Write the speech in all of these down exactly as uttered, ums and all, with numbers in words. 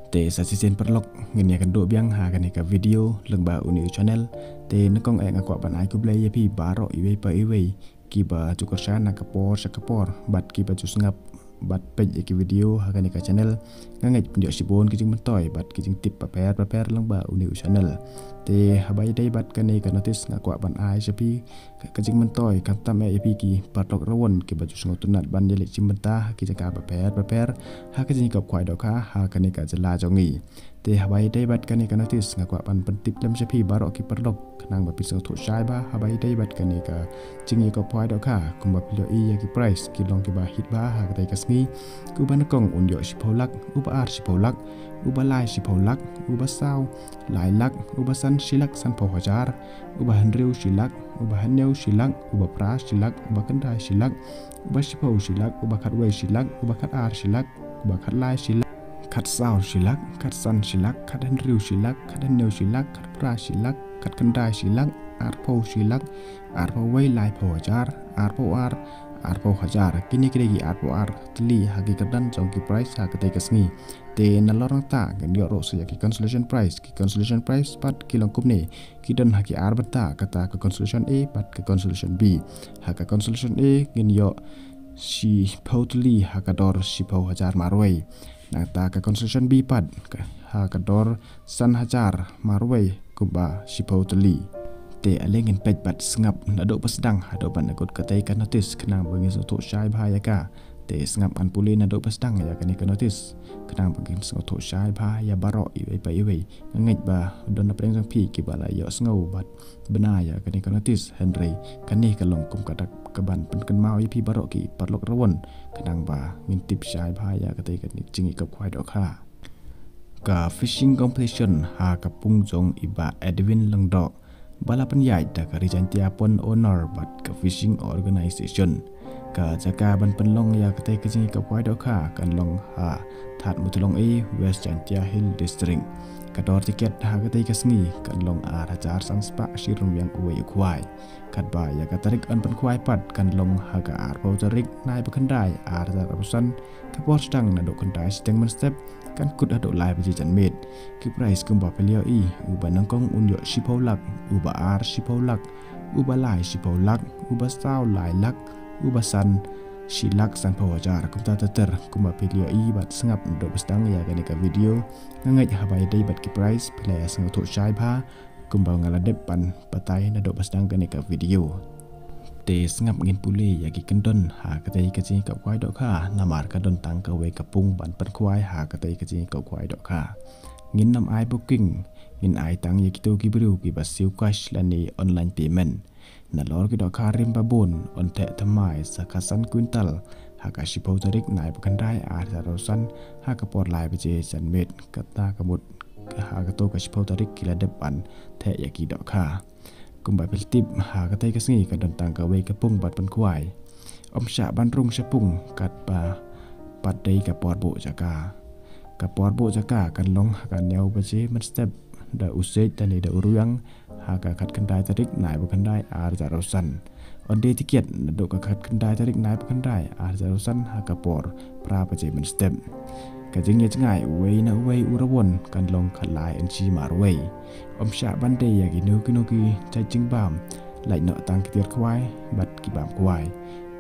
Te sa shisien paralok ngin ïa kynduh biang ha kane ka video lyngba une u channel. Te nyngkong eh nga kwah ban ai khublei ïa phi baroh iwei pa iwei kiba ju kyrshan na ka por sha ka por bad kiba ju sngap bad peit ïa ki video ha kane ka channel. Nga ngeit pynïoh shibun ki jingmyntoi bad ki jingtip bapher bapher lyngba une u channel. Te haba ïadei bad kane ka notice nga kwah ban ai sha phi ka, ka jingmyntoi khamtam eh ïa phi ki paralok rawon kiba ju sngewtynnat ban ïaleit shim bynta ha ki jaka bapher bapher ha ka jingïakop khwai dohkha ha kane ka jylla jong ngi. Te haba ïadei bad kane ka notice nga kwah ban pyntip lem sha phi baroh ki paralok khnang ba phin sngewthuh shai bha haba ïadei bad kane ka jingïakop khwai dohkha. Kumba phi la ïohi ïa ki prize ki long kiba hit bha ha katei ka sngi. Uba nyngkong un ïoh shiphew lak, uba ar shiphew lak, uba lai shiphew lak, uba saw lai lak, uba san shi lak sanphew hajar, uba hynriew shi lak, uba hynñiew shi lak, uba phra shi lak, uba khyndai shi lak, uba shiphew shi lak, uba khatwei shi lak, uba khatar shi lak, uba khatlai shi lak, khatsaw shi lak, khatsan shi lak, khathynriew shi lak, khathynñiew shi lak, khatphra shi lak, khatkhyndai shi lak, arphew shi lak, arphew wei laiphew hajar, arphew ar arphew hajar. Kine ki dei ki arphew ar tylli ha ki kyrdan jong ki prize ha katei ka sngi. Te nalor nangta ngin ïoh ruh sa ïa ki consolation prize. Ki consolation prize pat ki long kumne, ki don ha ki ar bynta, kata ka consolation A bad ka consolation B. Ha ka consolation A ngin ïoh shiphew tylli ha ka dor shiphew hajar marwei. Nangta ka consolation B pat ka, ha ka dor san hajar marwei kumba shiphew tylli. Te ale ngin peit bad sngap naduh ba sdang haduh ban da kut katei ka notice khnang ba ngin sngewthuh shai bha ïa ka. Te sngap ngan pule naduh ba sdang ïa kane ka notice khnang ba ngin sngewthuh shai bha ïa baroh iwei pa iwei. Nga ngeit ba don na pdeng jong phi kiba la ïohsngew bad bna ïa kane ka notice, hynrei kane ka long kum ka dak kaban pynkynmaw ïa phi baroh ki paralok rawon khnang ba ngin tip shai bha ïa katei ka jingïakop khwai dohkha. Ka fishing competition ha ka pung jong i Bah Edwin Lyngdoh ba la pynïaid da ka Ri Jaintia Pond Owner bad ka Fishing Organisation. Ka jaka ban pynlong ïa katei ka jingïakop khwai dohkha kan long ha Thadmuthlong A, West Jaintia Hills District. Ka dor tiket ha katei ka sngi kan long ar hajar san spah shi ryngwiang uwei u khwai. Katba ïa ka tarik yn pynkhwai pat kan long ha ka arphew tarik Naiwieng khyndai ar hajar arphew san, ka por sdang naduh khyndai shiteng mynstep kan kut haduh lai baje janmiet. Ki prize kumba phi la ïohi, uba nyngkong un ïoh shiphew lak, uba ar shiphew lak, uba lai shiphew lak, uba saw lai lak, uba san shi lak sanphew hajar. Kumta ter ter kumba phi la ïohi bad sngap naduh ba sdang ïa kane ka video. Nga ngeit haba ïadei bad ki prize phi la ïa sngewthuh shai bha kumba nga la dep ban batai naduh ba sdang kane ka video. Te sngap ngin pule ïa ki kyndon ha katei ka jingïakop khwai dohkha namar ka don tang kawei ka pung ban pynkhwai ha katei ka jingïakop khwai dohkha. Ngin nym ai booking, ngin ai tang ïa kito ki briew kiba siew cash lane online payment. Nalor ki dohkha rim ba bun yn theh thymmai sa ka san kwintal ha ka shiphew tarik Naiwieng khyndai ar hajar arphew san ha ka por lai baje janmiet. Kata ka mut ha kato ka shiphew tarik ki la dep ban theh ïa ki dohkha. Kumba phi la tip ha katei ka sngi ka don tang kawei ka pung ban pynkhwai. Ym shah ban rung sha pung katba pat dei ka por buh jaka. Ka por buh jaka kan long ha ka hynñiew baje mynstep da u siej lane da u rwiang ha ka khatkhyndai tarik Naiwieng khyndai ar hajar arphew san. Yn die tiket naduh ka khatkhyndai tarik Naiwieng khyndai ar hajar arphew san ha ka por phra baje mynstep. Ka jingïajngai uwei na uwei u rawon kan long khatlai inshi marwei. Ym shah ban die ïa kino kino ki jait jingbam, lait noh tang ki tiar khwai bad ki bam khwai.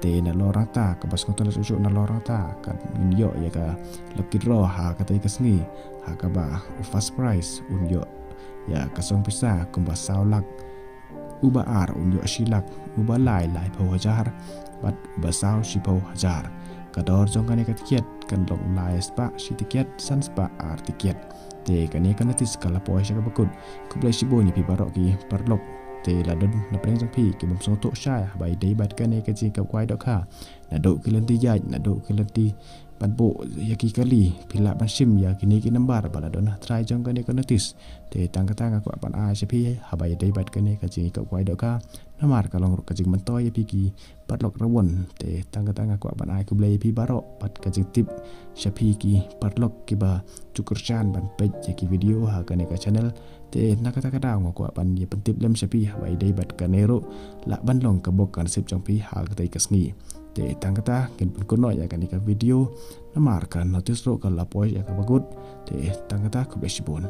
Te nalor nangta kaba sngewtynnat shuh shuh nalor nangta kan ngin ïoh ïa ka lucky draw ha katei ka sngi ha kaba u first prize un ïoh ïa ka song pisa kumba saw lak, uba ar un ïoh shi lak, uba lai laiphew hajar bad uba saw shiphew hajar. Ka dor jong kane ka tiket kan long lai spah shi tiket, san spah ar tiket. Te kane ka notice ka la poi sha kaba kut. Khublei shibun ïa phi baroh ki paralok. Te la don na pdeng jong phi ki bym sngewthuh shai haba ïadei bad kane ka jingïakop khwai dohkha. Naduh ki lynti ïaid, naduh ki lynti ban buh ïa ki kali, phi lah ban shim ïa kine ki nambar ba la don ha trai jong kane ka notice. Te tang kata nga kwah ban ai sha phi haba ïadei bad kane ka jingïakop khwai dohkha. Namar ka long ruh ka jingmyntoi ïa phi ki paralok rawon. Te tang kata nga kwah ban ai khublei ïa phi baroh bad ka jingtip sha phi ki paralok kiba ju kyrshan ban peit ïa ki video ha kane ka channel. Te na kata ka daw nga kwah ban ïa pyntip lem sha phi haba ïadei bad kane ruh lah ban long ka bok ka nasib jong phi ha katei ka sngi. Te tang kata ngin pynkut noh ïa kane ka video namar ka notice ruh ka la poi ïa kaba kut. Te tang kata khublei shibun.